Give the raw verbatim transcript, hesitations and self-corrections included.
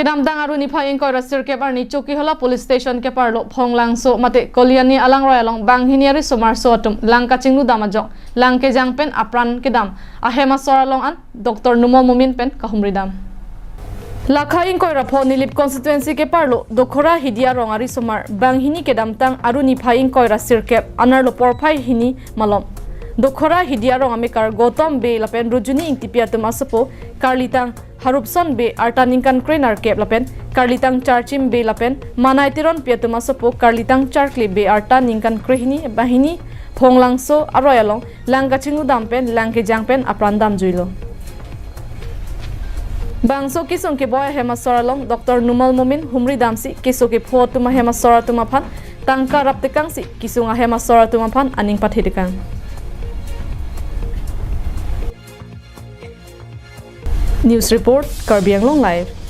Kedamtang Aru niphai ingkoi ra sirkep arni Chokihola Police Station keparlo Phonglangso mate Koliani alangroi along banghini arisomar so atum lang kachingludam ajok lang kejang pen apran kedam ahem asor along an Doctor Numal Momin pen kahumridam. Lakha ingkoi ra pho Nilip constituency keparlo Dokhora Hidi arong arisomar banghini kedamtang Aru niphai ingkoi ra sirkep anerlo porphai hini malom Dokhora Hidi arong amekar Gautam Bey lapen Rujuni Ingtipi atum asopo karlitang Harupson Bey arta ningkan krenerkep lapen karlitang Charchim Bey lapen Manai Teronpi atum asopo karlitang Charkli Bey arta ningkan krehini banghini Phonglangso aroi along lang kachingludam pen lang kejang pen apran damjuilo. Bangso kesung keboi ahem asor along Doctor Numal Momin humridamsi keso kepho atum ahem asor atum aphan tangka raptekangsi kesung ahem asor atum aphan aning pathetekang. News report, Karbi Anglong Live.